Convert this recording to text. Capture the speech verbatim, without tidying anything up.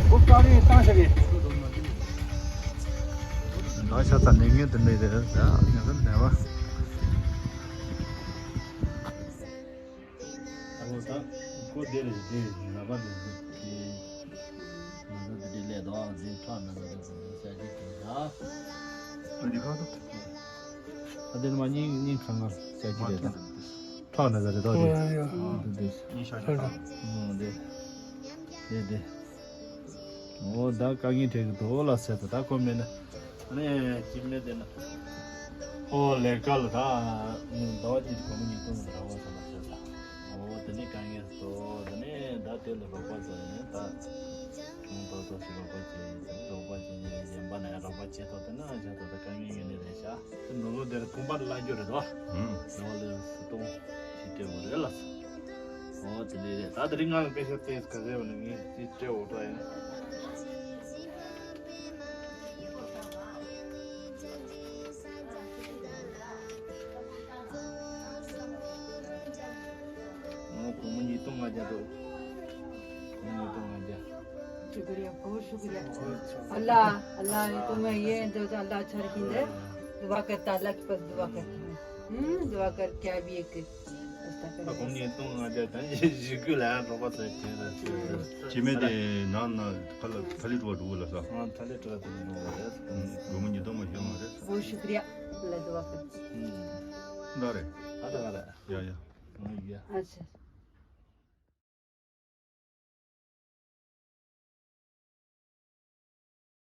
ཁོ་བཀའ་ལན་བཏང་བཞག་གི། ད་ཤ་ཚ་ནས་ངན་དུ་མེད་དེ་ཡ་ཉག་གི་ནས་བ། ཨོ་ད་ཁོ་དེ་ལས་དེ་ལ་བ་ལས་དེ་ང་ཚོ་དེ་ལས་དོ་ཟིན་ཁྲག་ན་ཟ་རེད་ཟིན་ཟ་རྒྱུ་དེ་ཡ། ཨ་འདི་ཁ་ཐུག་ཨ་དེ་ནི་མ་སྙིང་སྙིང་ཁ་ངར་ཟ་རྒྱུ་རེད་ད། ཁྲག་ན་ཟ་རེད་དོ་དེ། ཨ་དེ་དེ་སྙིང་ཤ་ཤ་ཁྲག་ཨ་དེ་དེ་དེ། ཨོ་ད་དཀའ་ངལ་འཕྲད་ཀྱི་འདུག་ལ་ཟེར་ད་ད་ཁོ་མེད་ན། ཨ་ནི་སྐྱིད་མེད་དེ་ན། ཨོ་ལས་ཀ་ལ་ད་ཟླ་བ་གཅིག་སྒོར་མོ་ཉིས་སྟོང་ལ་རག་པ་ཟེར་ལ་ཟེར་ད། ཨོ་དེ་ནི་དཀའ་ངལ་སོ་དེ་ནི་ད་དེ་ལ་རོགས་པ་ཟེར་ནས་ད། ཨོ་ད་ད་ཞིག་རོགས་པ་བྱེད་ཡིན་རོགས་པ་བྱེད་ཡིན་གཞན་པ་ན་ཡང་རོགས་པ་བྱེད་ཐུབ་ཐུབ་ན་བྱ་ཐུབ་ད་དཀའ་ངལ་ཡོད་ནི་རེད་ཤག་དེ་ནོར་ལུག་དེར་ཐུམ་པར་བླ་རྒྱུ་རེད་དོ། ཨུམ། ནོར་ལུག་སུ་གཏོང་ཞིག་སྤྲད་དགོས་རེད་ལ། ཨོ་དེ་འདྲ་རེད་ད། དེ་རིང་ང་ལ་པེ་ཤ་ཏེས་ག་ཟེར་བ་ནི་ངས་དེ་སྤྲད་འོ་ད་ཡིན། ཨོ་སྒོར་མོ་ཉིས་སྟོང་ལྔ་བརྒྱ་འདུག་སྒོར་མོ་ཉིས་སྟོང་ལྔ་བརྒྱ། شکریہ، بہت شکریہ۔ اللہ، اللہ تمہیں یہ دو، اللہ اچھا رکھیں دے۔ دعا کرتا، اللہ کے پاس دعا کرتی ہوں۔ ہوں، دعا کر، کیا بھی ایک استغفر ད་སྒོར་མོ་ཉིས་སྟོང་ལྔ་བརྒྱ་དང་ཞུ་རྒྱུ་ལ་རོགས་པ་ཚོས་དྲན་ར་ཅི་མེད་དེ་ནང་ན་ཁ་ལ་ཁ་ལི་སྤྲོ་བ་འགྲོ་གི་ལ་ས། ཨང་ཐ་ལི་སྤྲོ་བ་དེ་འགྲོ་བ་རེད། སྒོར་མོ་ཉིས་སྟོང་མ་ཞུ་མ་རེད། بہت شکریہ، اللہ دعا کرتی ہوں། ད་རེད། ད་ད་ད་རེད། ཡ་ཡ། ཨང་ཡ། اچھا۔